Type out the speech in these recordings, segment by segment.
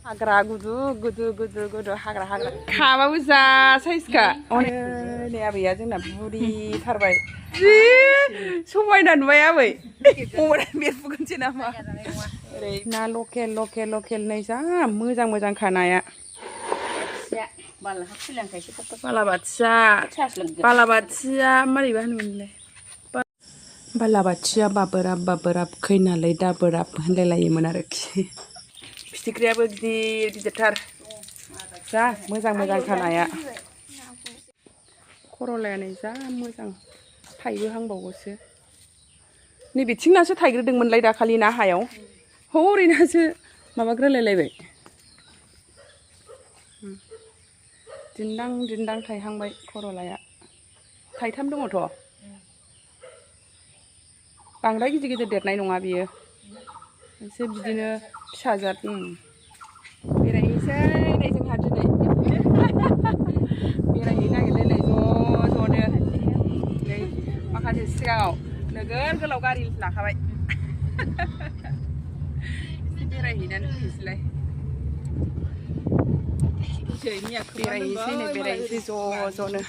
हाग्रा गुदु गुदु गुदु गुदु हाग्रा हाग्रा खाबाबो जा साइजखा नै आबैया जोंना बुरिथारबाय जि समायना नुबाय आबै मबाइला बेरफुगोनसो नामा ओरै ना लकेल लकेल लकेल नै जा मोजां मोजांखा नाया बालाबाथिया बालाबाथिया मारैबा होनोमोनलाय बालाबाथिया बाबोराब खैनालाय दाबोराब होनलायलायोमोन आरोखि फिथिख्रियाबो गिदिर गिदिरथार जा मोजां मोजांखा नाया खर'लायानो जा मोजां थाइबोहांबावोसो नैबेथिंनासो थाइग्रोदोंमोनलाय दाखालि ना हायाव हरैनासो माबाग्रोलायलायबाय दिन्दां दिन्दां थाइहांबाय खर'लाया थाइथाम दङथ' बांद्राय गिदिर गिदिर देरनाय नङा बियो एसे बिदिनो फिसाजाद बेरायहैसै नै जोंहा दिनै बेरायहैनो नागिरलायनाय ज'नो नै माखासे सिगाङाव नोगोर गोलाव गारि लाखाबाय एसे बेरायहैनानै फैनोसैलाय बेरायहैसै नै बेरायहैसै ज'नो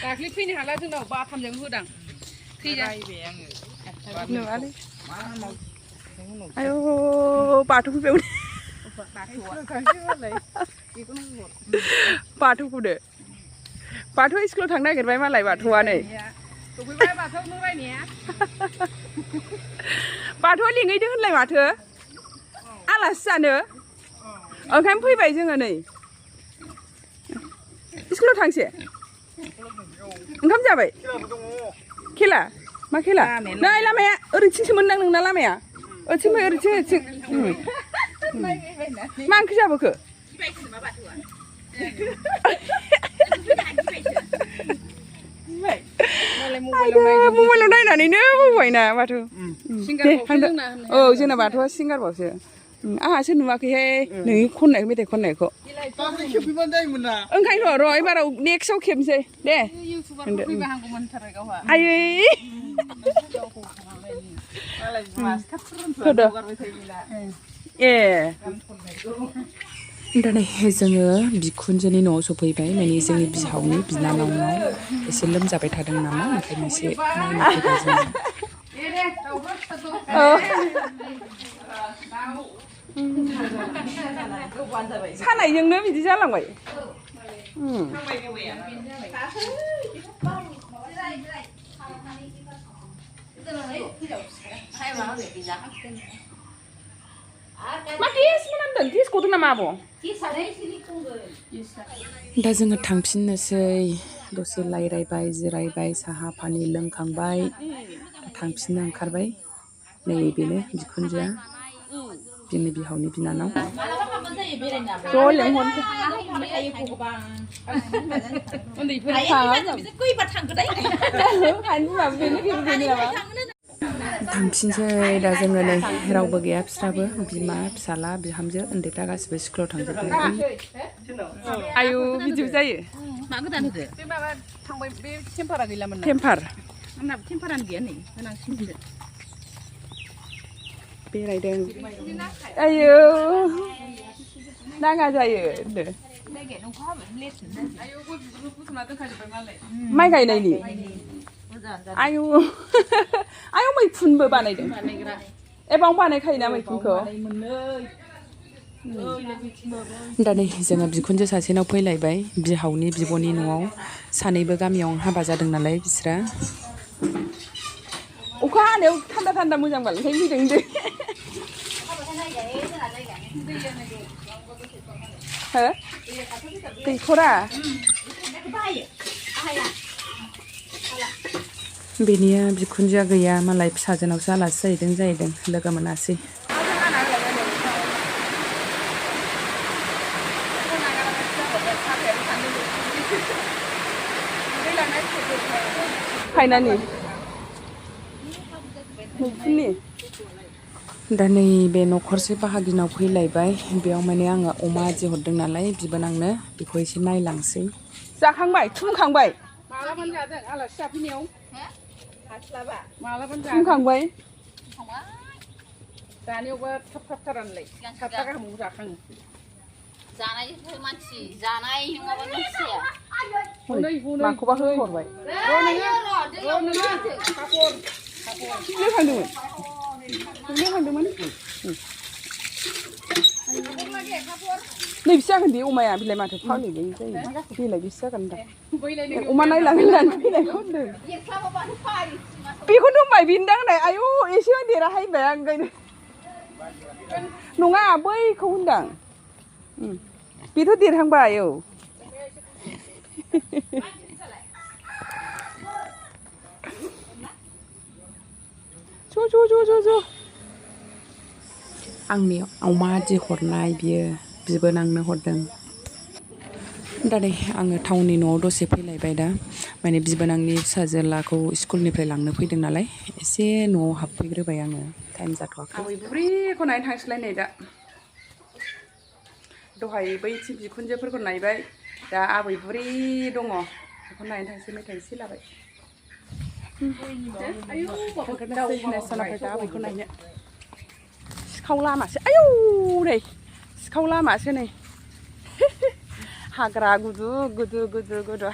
दाख्लै फैनो हाला जोंनाव बाथामजों होदां नङालै आयौ बाथौ फैबाय बाथौखौनो बाथौ स्कुलाव थांनो नागिरबाय मालाय बाथौआ नै बाथौआ लिंहैदों होनलाय माथो आलासि जानो ओंखायनो फैबाय जोङो नै स्कुलाव थांसै ओंखाम जाबाय खेला मा खेला नै लामाया ओरैथिंसो मोनदां नोंना लामाया ओरैथिं फै ओरैथिं मा ओंख्रि जाबोखो मबाइलाव नायनानैनो बावबायना बाथौ औ जोंना बाथौआ सिंगारबावसो आंहासो नुवाखैहाय नोंनि खननाय मेथाइ खननायखौ ओंखायनोथ' र' एबाराव नेक्स्टआव खेबनोसै दे आयै ए दा नै जोङो बिखुनजोनि न'आव सफैबाय माने जोंनि बिहावनि बिनानावनाव एसे लोमजाबाय थादों नामा ओंखायनो एसे नायनो फैबाय जोङो सानायजोंनो बिदि जालांबाय मा गेस मोनामदों गेस गदों नामा आब' दा जोङो थांफिननोसै दसे रायज्लायबाय जिरायबाय साहा पानि लोंखांबाय थांफिननो ओंखारबाय नै बेनो बिखुनजोआ जोंनि बिहावनि बिनानाव ज' लेंहरनोसै थांफिनसै दा जोङो नै रावबो गैया बिस्राबो बिमा फिसाला बिहामजो उन्दैफ्रा गासिबो स्कुलाव थांजोब्बाय आयु बिदिबो जायो मा गोदान होदो बे माबा थांबाय बे टेम्पारा गैलामोन ना टेम्पार आंनाबो टेम्पारानो गैया नै होनांसिगोनसो बेरायदों आयौ नाङा जायो माइ गायनायनि आयौ आयौ मैखुनबो बानायदों एबां बानायखायोना मैखुनखौ दा नै जोङो बिखुनजो सासेनाव फैलायबाय बिहावनि बिब'नि न'आव सानैबो गामियाव हाबा जादों नालाय बिस्रा अखा हानायाव थान्दा थान्दा मोजांबाल ओंखायनो फैदों हो दैखरा बेनिया बिखुनजोआ गैया मालाय फिसाजोनावसो आलासि जाहैदों लोगो मोनासै फायनानि मैखुननि दा नैबे न'खरसे बाहागिनाव फैलायबाय बेयाव माने आङो अमा आदि हरदों नालाय बिबोनांनो बेखौ एसे नायलांसै जाखांबाय थुमखांबाय मालाबानो जादों आलासि जाफैनायाव हास्लाबा मालाबानो जादों संखांबाय जानायावबा थाब थारानोलाय 7 गाहामाव जाखाङो जानायनिफ्राय मानसि जानाय नङाबा मिथिया हनै माखौबा होहरबाय थांदोंमोन नै बेसे जागोन बे अमाया बिलाय माथो फाग्लि जायो बेलाय बेसे जागोन दा अमा नायलांनानै फैनायखौ होनदों बेखौनो दंबाय बेनोदां होननाय आयु एसे देराहायबाय आं गायनो नङा बैखौ होनदां बेथ' देरहांबाय औ ज' आंनि अमा आदि हरनाय बियो बिबोनांनो हरदों दा नै आङो टाउननि न'आव दसे फैलायबाय दा माने बिबोनांनि फिसाजोलाखौ स्कुलनिफ्राय लांनो फैदों नालाय एसे न'आव हाबफैग्रोबाय आङो टाइम जाथ'वाखै आबै बुरैखौ नायनो थांसैलाय नै दा दहाय बैथिं बिखुनजोफोरखौ नायबाय दा आबै बुरै दङ बेखौ नायनो थांसै मेथाइ एसे लाबाय दा आबैखौ नायनो सिखाव लामासो आयौ नै सिखाव लामासो नै हाग्रा गुदु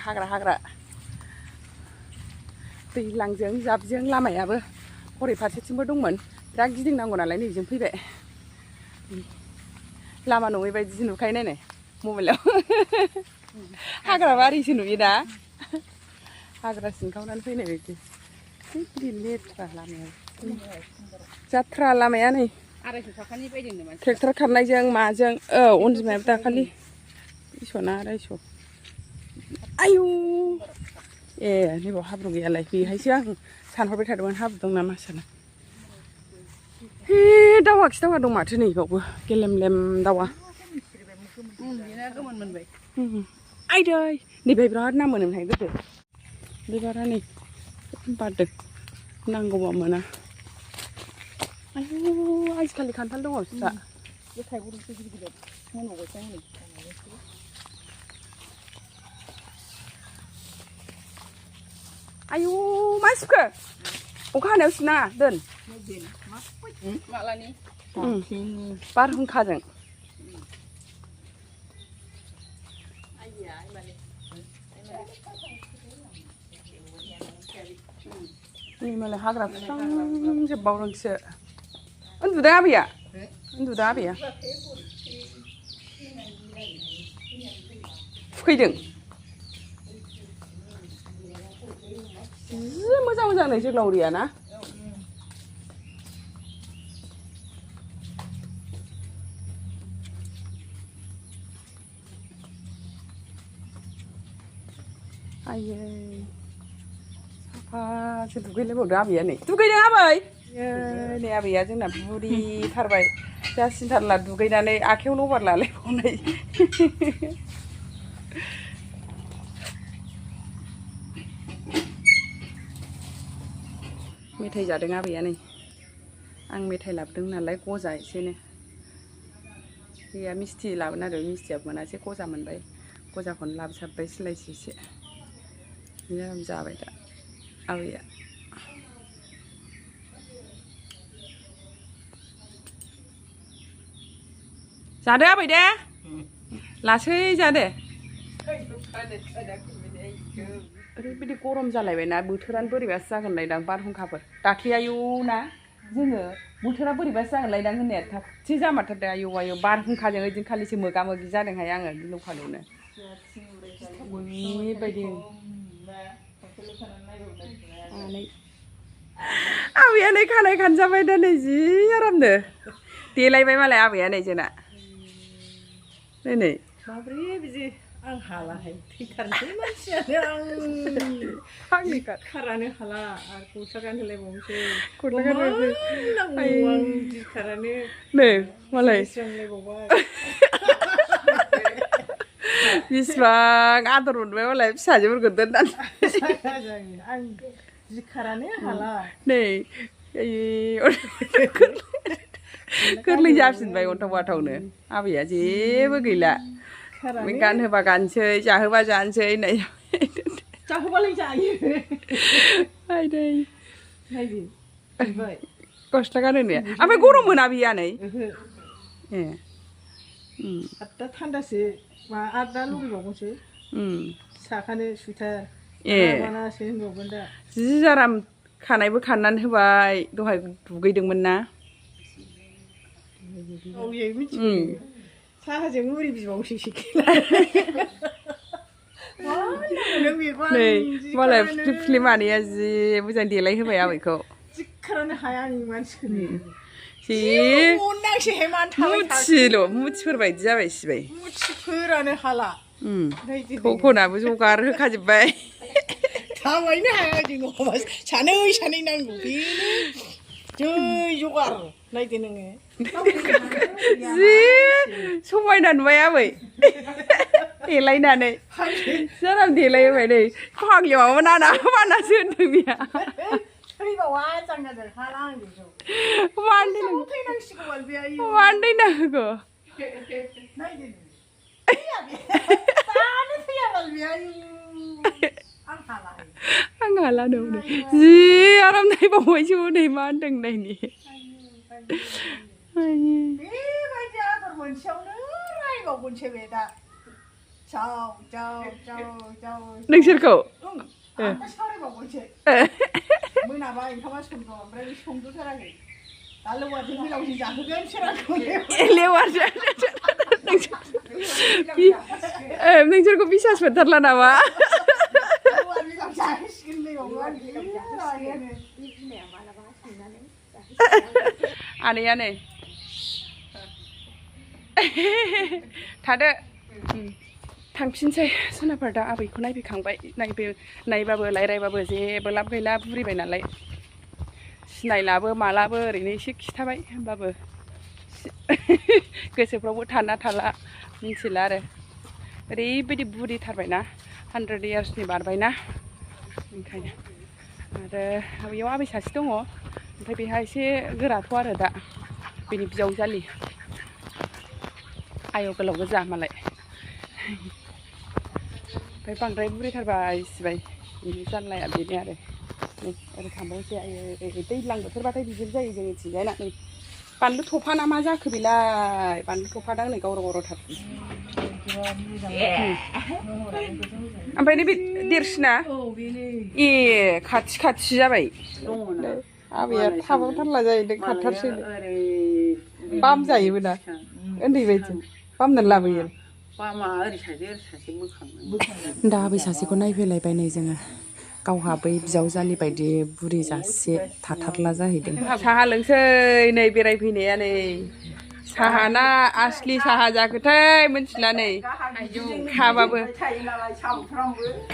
हाग्रा दैज्लांजों जाबजों लामायाबो हरै फारसेथिंबो दंमोन बिराद गिदिंनांगौ नालाय नैजों फैबाय लामा नङै बायदिसो नुखायो नायनाय मबाइलाव हाग्रा बारिसो नुयो दा हाग्रा सिनखावनानै फैनाय बायदि लेथ्रा लामाया जाथ्रा लामाया नै 250 थाखानि बायदोंनो मानसि ट्रेक्टर खारनायजों माजों औ अनजिमायाबो दाखालि 250 आयु ए नैबाव हाब्रु गैयालाय बेहायसो आं सानहरबाय थादोंमोन हाब्रु दं नामा साना हे दावा दं माथो नै बावबो गेलेमलेम दावा बेना गोमोन मोनबाय आयदै नैबे बिराद ना मोनोमोनहाय गोदो बिबारा नै बारदों नांगौबा मोना आयु आजिखालि खान्थाल दङ बिस्रा बे थाइगुरसो गिदिर मोनबावबायसो हनै आयु मा सिखो अखा हानायाव सिनाङा दोन मालानि बारहुंखाजों नै मालाय हाग्रा फुस्रांजोबबावदोंसो उन्दुदों आबैया थुखैदों जि मोजां नै जोग्लावरिया ना आयै साफासो दुगैलायबावदों आबैया नै दुगैदों आबै नै आबैया जोंना बुरिथारबाय जासिनथारला दुगैनानै आखायाव लबार लालायबावनाय मेथाइ जादों आबैया नै आं मेथाइ लाबोदों नालाय गजा एसेनो गैया मिस्थि लाबोनो आरो मिस्थियाबो मोनासै गजा मोनबाय गजाखौनो लाबोसाबबाय सिलायसे एसे बिदिनो जाबाय दा आबैया जादो आबै दे लासै जादो ओरैबायदि गरम जालायबायना बोथोरानो बोरैबासो जागोनलायदां बारहुंखाफोर दाख्लै आयौ ना जोङो बोथोरा बोरैबासो जागोनलायदां होननाया थागथि जामारथारदों आयौ बारहुंखाजों ओइदिनखालिसो मोगा मोगि जादोंहाय आङो गिलु फालुनो ओरैबायदि आबैया नै खानाय खानजाबाय दा नै जि आरामनो देलायबाय मालाय आबैया नै जोंना नै माब्रै बिदि आं हालाहाय थैथारनोसै मानसियानो आं खारानो हाला आरो गस्ला गानहोलायबावनोसै आं गिखारानो नै मालाय स्रांलायबावबाय बिसिबां आदर मोनबाय मालाय फिसाजोफोरखौ दोननानै आं गिखारानो हाला नै गोरलै जाफिनबाय अन्थाव बाथावनो आबैया जेबो गैला गानहोबा गानसै जाहोबा जानोसै नै जाहोबालाय जायो आइदै नायदो ओमफ्राय गस्ला गानो ने ओमफ्राय गरम मोना बिया नै ओहो ए दा थान्दासो मा आरो दा लुगैबावगोनसो साखानो सुइटार माबानासो होनबावगोन दा जि आराम खानायबो खानानै होबाय दहाय दुगैदोंमोन ना औ ये मिथिगौ साहाजों मुरि बिबावसो नै मालाय फिल्म मानैया जि मोजां देलाय होबाय आबैखौ जिखारानो हाया आंनि मानसिखौनो मुथिफोर बायदि जाबाय सिबाय मुथिफोरानो हाला थखनाबो जगार होखाजोब्बाय थाबायनो हाया जोङो सानै सानै नांगौ बेनो जै जगार नायदो नोङो जि समायना नुबाय आबै देलायनानै जाराम देलायबाय नै फाग्लि माबा नाना मानासो होनदों बिया थैबावा जांगाजों हाला आं बेखौ थैनांसिगौ मानो थैनांगौ नायदो दानो थैयाबाल बेयो आं हाला नौ जि आराम नायबावबायसो नै मा होनदों नायनि बेबायदि आदर मोनसेयावनो रायबावगोनसो बे दा नोंसोरखौ सावरायबावगोनसो मोनाबाय ओंखामा संदों ओमफ्राय संदोथाराखै दा लेवारजों मिलावजों जाहोगोन सोरांखौ लेवारजों नोंसोरखौ बिसास मोनथारला नामा आनैया नै थादो थांफिनसै सोनाफार दा आबैखौ नायफैखांबाय नायबाबो रायलायबाबो जेबो लाब गैला बुरिबाय नालाय सिनायलाबो मालाबो ओरैनो एसे खिथाबाय होमबाबो गोसोफ्रावबो थाना थाला मिथिला आरो ओरैबायदि बुरिथारबायना 100 yearsनि बारबायना ओंखायनो आरो बेयाव आबै सासे दङ ओमफ्राय बेहा एसे गोराथ' आरो दा बेनि बिजावजालि आय गोलाव गोजा मालाय ओमफ्राय बांद्राय बुरिथारबाय सिबाय बिनि जानलाया बेनो आरो नै ओरै थांबायसै आयो दैज्लां बोथोरबाथाय बिदिनो जायो जोंनिथिंजाय ना नै बानलु थफा ना मा जाखो बेलाय बानलु थफा दां नै गावर' गावर'थार ओमफ्राय बे देरसिना ए खाथि खाथि जाबाय आबैया थाबावथारला जाहैदों खाथारसै बाम जायोबो ना उन्दै बायदि बामनानै लाबोयो दा आबै सासेखौ नायफैलायबाय नै जोङो गावहा बै बिजावजालि बायदि बुरि जासे थाथारला जाहैदों साहा लोंसै नै बेरायफैनाया नै साहा ना आसलि साहा जाखोथाय मिथिला नै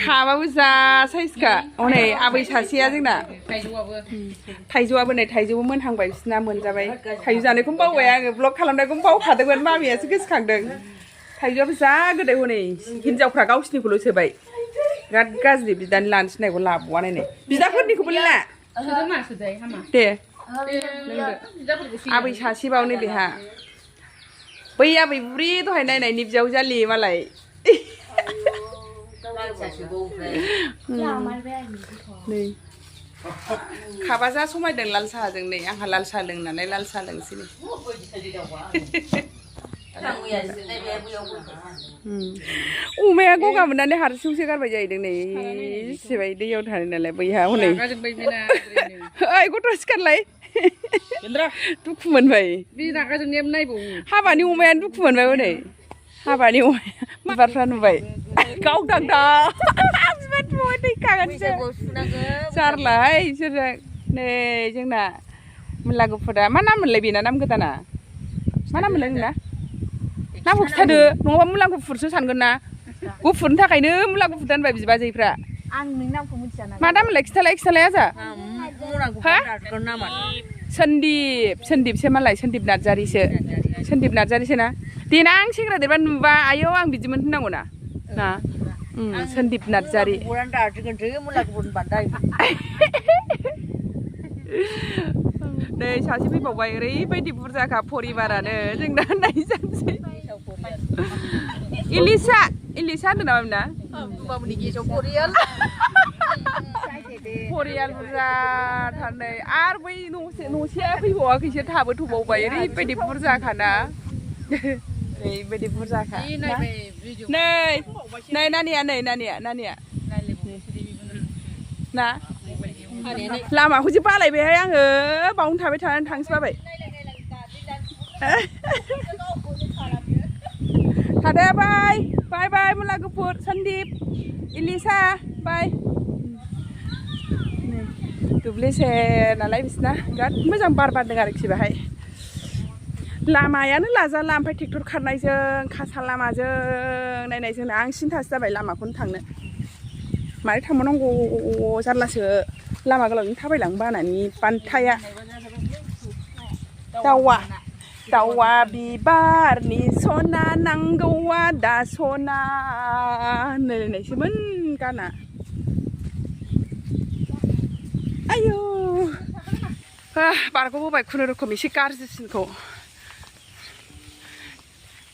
खाबाबो जा साइजखा हनै आबै सासेया जोंना थाइजौआबो नै थाइजौबो मोनहांबाय बिसिना मोनजाबाय थाइजौ जानायखौनो बावबाय आङो ब्लग खालामनायखौनो बावखादोंमोन मामियासो गोसोखांदों थाइजौआबो जा गोदै हनै हिनजावफ्रा गावसिनिखौल' सोबाय बिराद गाज्रि बिदानि लानो थिननायखौ लाबोवा नायनाय बिदाफोरनिखौबो ला दे आबै सासेबावनो बेहा बै आबै बुरि दहाय नायनायनि बिजावजालि मालाय नै खाबा जा समायदों लाल साहाजों नै आंहा लाल साहा लोङो नालाय लाल साहा लोंसै नै अमाया गगा मोननानै हारसिंसो गारबाय जाहैदों नै सिबाय दैयाव थानाय नालाय बैहा हनै ओइ गथ' सिखारलाय दुखु मोनबाय हाबानि अमायानो दुखु मोनबाय हनै हाबानि अमाया बिबारफ्रा नुबाय गावदांदां बिबार नुबाय दै खागोनसो जारलाहाय बिसोरजों नै जोंना मुला गुफुरा मा नाम मोनलाय बेना नाम गोदाना मा नाम मोनलाय नोंना नामखौ खिथादो नङाबा मुला गुफुरसो सानगोन ना गुफुरनि थाखायनो मुला गुफुर दोनबाय बिबाजैफ्रा आं नोंनि नामखौ मिथिया ना मा नाम मोनलाय खिथालाय आजा सोनदिपसो मालाय सोनदिप नार्जारिसो ना देनां सेंग्रा देरबा नुबा आयौ आं बिदिमोन होननांगौ ना सोनदिप नार्जारि नै सासे फैबावबाय ओरैबायदि बुरजाखा परिबारानो जोंना नायजानोसै इलिसा इंलिस होनदों नामा ना होमबाबोनि गेजेराव परियाल परियाल बुरजाथार नै आरो बै न'सेया फैबावाखैसो थाबोथ'बावबाय ओरैबायदि बुरजाखाना ओरैबायदि बुरजाखा नै नानिया ना लामाखौ जि बालायबायहाय आङो बावनो थाबाय थानानै थांसै बाबाय थादो बाय मुला गुफुर सन्दीप इलिसा बाय दुब्लिसे नालाय बिसिना बिराद मोजां बार बारदों आरोखि बेहाय लामायानो लाजाला ओमफ्राय ट्रेक्टर खारनायजों खासा लामाजों नायनायजों आं सिन्थासो जाबाय लामाखौनो थांनो मारै थांबावनांगौ जारलासो लामा गोलावजों थाबायलांनो बानानै बान्थाया दाउआ बिबारनि सना नांगौआ दा सना होनलायनायसोमोन गाना आयौ बारग'बोबाय खुनुरुखुम एसे गाज्रिसिनखौ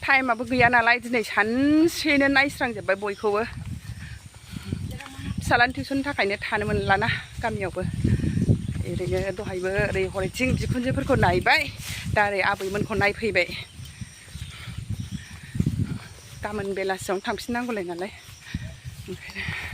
टाइमाबो गैया नालाय दिनै सानसेनो नायस्रांजोब्बाय बयखौबो फिसालानि टिउसननि थाखायनो थानो मोनलाना गामियावबो ओरैनो दहायबो ओरै हरैथिं बिखुनजोफोरखौ नायबाय दा ओरै आबैमोनखौ नायफैबाय गाबोन बेलासियावनो थांफिननांगौलाय नालाय ओंखायनो